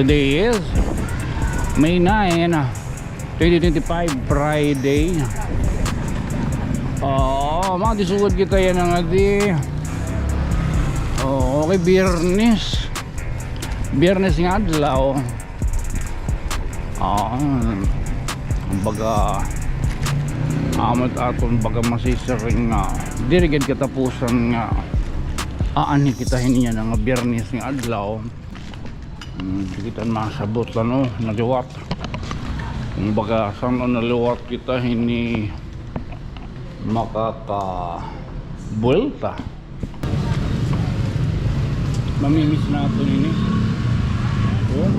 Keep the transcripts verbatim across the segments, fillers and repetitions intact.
Today is May nine, twenty twenty-five, Friday. Oh, mga disugod kita yana nga di. Oh, okay, Biyernes. Biyernes nga adlaw. Ah, baga, amo it aton baga masisiring nga diri gad katapusan nga aanhi kita hini yana nga Biyernes nga adlaw. Hmm, di kita masabot la, no, naliwat. Kumbaga, san-o naliwat kita hini makakabuelta. Mamimiss naton ini. Oh.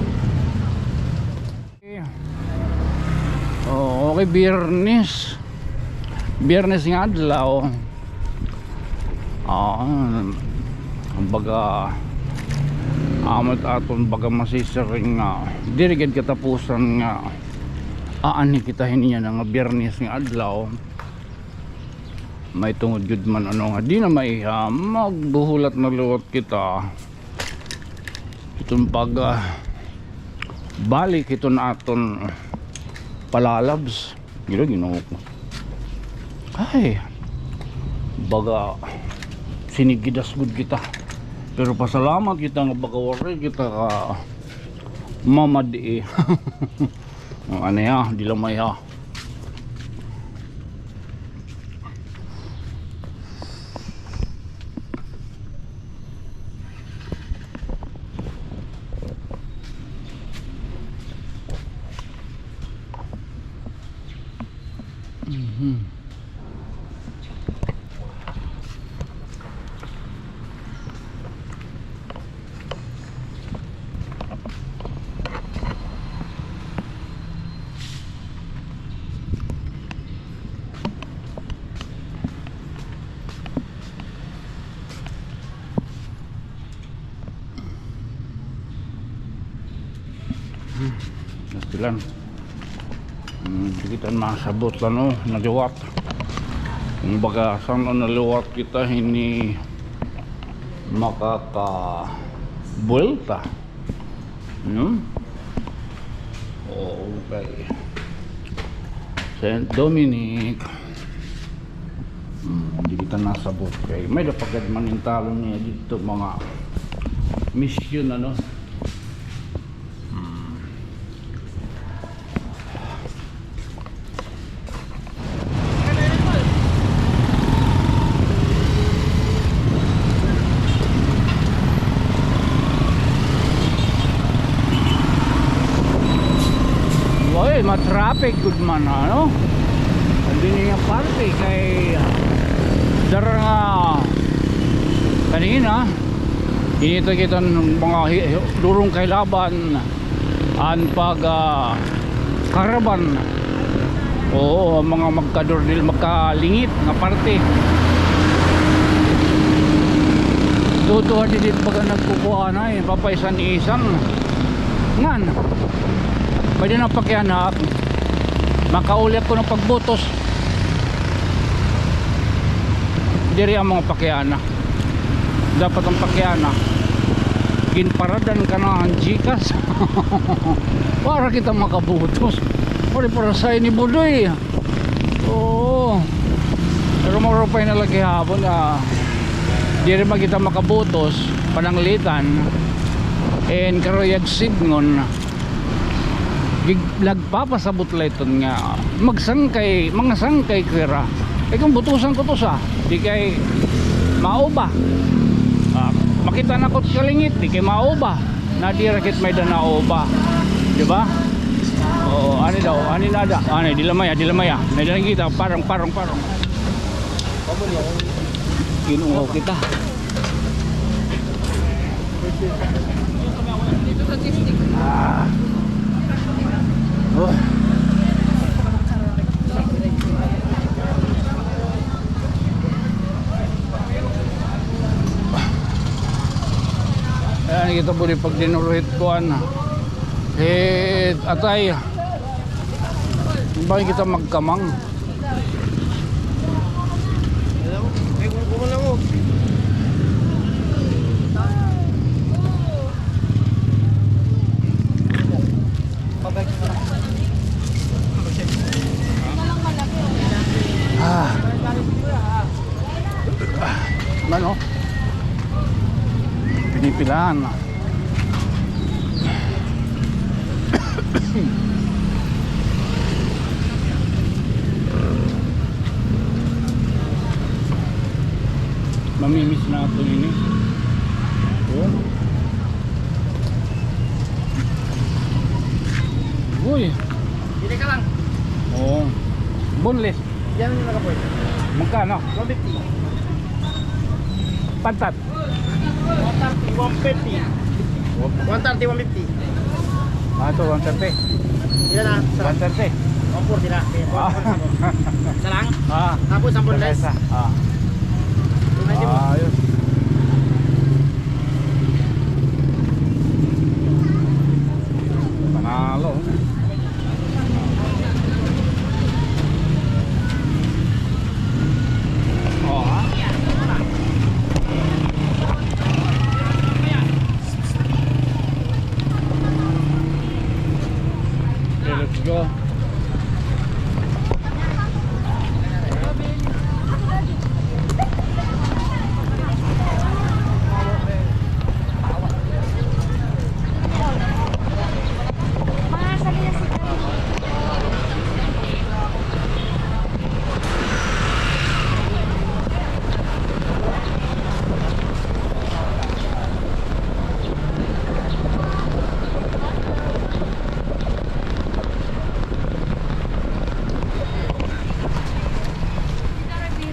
Oh, okay, Biyernes. Biyernes nga adlaw. Ah, baga, amo it aton baga masisiring nga diri gad katapusan nga aanhi kita hini yana nga Biyernes nga adlaw. May tungod gud man ano nga di na maiha, magbuhulat na liwat kita. Iton pag, ah, balik iton aton palalabs. Ginoo, Ginoo ko. Ay, baga sinigidas gud kita. Pero pasalamat kita nga baga waray kita ka mamadi. O, ano ya, di la maiha. Mhm. Hmm, nastilan. Hmm, di kita masabot la, no, naliwat. Kumbaga, san-o naliwat kita hini makakabuelta. No? Oo, okay. Saint Dominic. Hmm, di kita nasabot kay may-ada pa gad manintalon niya didto, mga misyon, ano. Hmm. Uy, ma-traffic gud man, ano? Dinhi nga parte kay dara nga kanina, kinita kita nga mga hi-, hi-, durong kahilaban. An pag, ah, caravan. Oo, an mga magkadurdil, magkalingit nga parte. Duduha didi baga nagkukuan ay, papaisan-isan. Ngan, pwede na pakianak. Makauli ako ng pagbutos. Diri ang mga pakiana. Dapat an pakiana, ginparadan ka na an GCash. Para kita makabutos. Pare, para sa ini, Budoy. Oo. Pero maurupay na la gihapon, ah, diri man kita makabutos, pananglitan. And karuyag sidngon. Gig-, nagpapasabot la iton nga magsangkay, mga sangkay ko hira. Kay kon butusan ko to sa, di kay mauba. Ah, makita na ko kalingit, di kay mauba. Na dira kit may-ada nauba. Di ba? Oo, ani daw, ani na ada. Ani, di la maiha, di la maiha. May-ada kita, parang, parang, parang. Kinuha kita. Ah. Oh. Ayan, kita po di pagdinuruhit kuan. Hit atay. Bangin kita magkamang. Yan. Mamimiss naton ini. Oh. Uy. Dili ka lang. Oh. Boneless. Yan an nakapoy. Magkano? One fifty. Pantat. One thirty, one fifty. One thirty, one fifty. Ah, ito, one thirty. Yan na. One thirty. One forty na. Ah. Isa lang? Ah. Tapos an boneless. Isa. Ah. Ito na, ito. Ayos. Panalo. Oh, ha? Okay, let's go.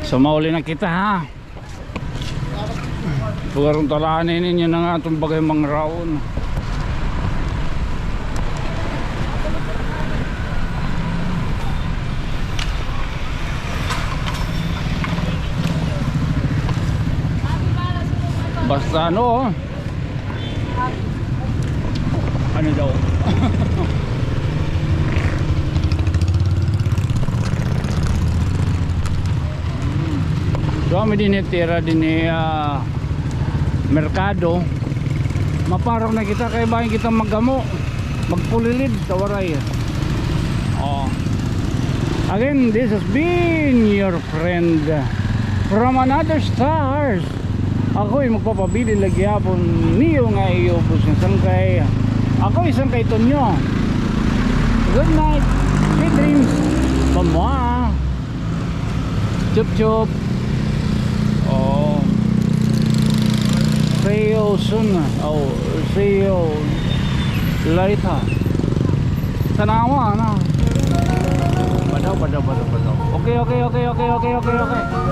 So, mauli na kita, ha. Lugar ng talaan ini, niyan na nga itong bagay mangraon. Basta ano, oh. Ano daw? So, kami dinhi tira dinhi, ah, merkado. Maparok na kita kay bangin kita magamo, magpulilid sa Waray. Oh. Again, this has been your friend from another stars. Ako'y magpapabilin la gihapon niyo nga iyo ubos nga sangkay. Ako'y Sangkay Tonyo. Good night. Sweet dreams. Bye-bye. Chup chup. Oh. See you soon. Oh, see you later. Tanawa na. Badaw, badaw, badaw, badaw. Okay, okay, okay.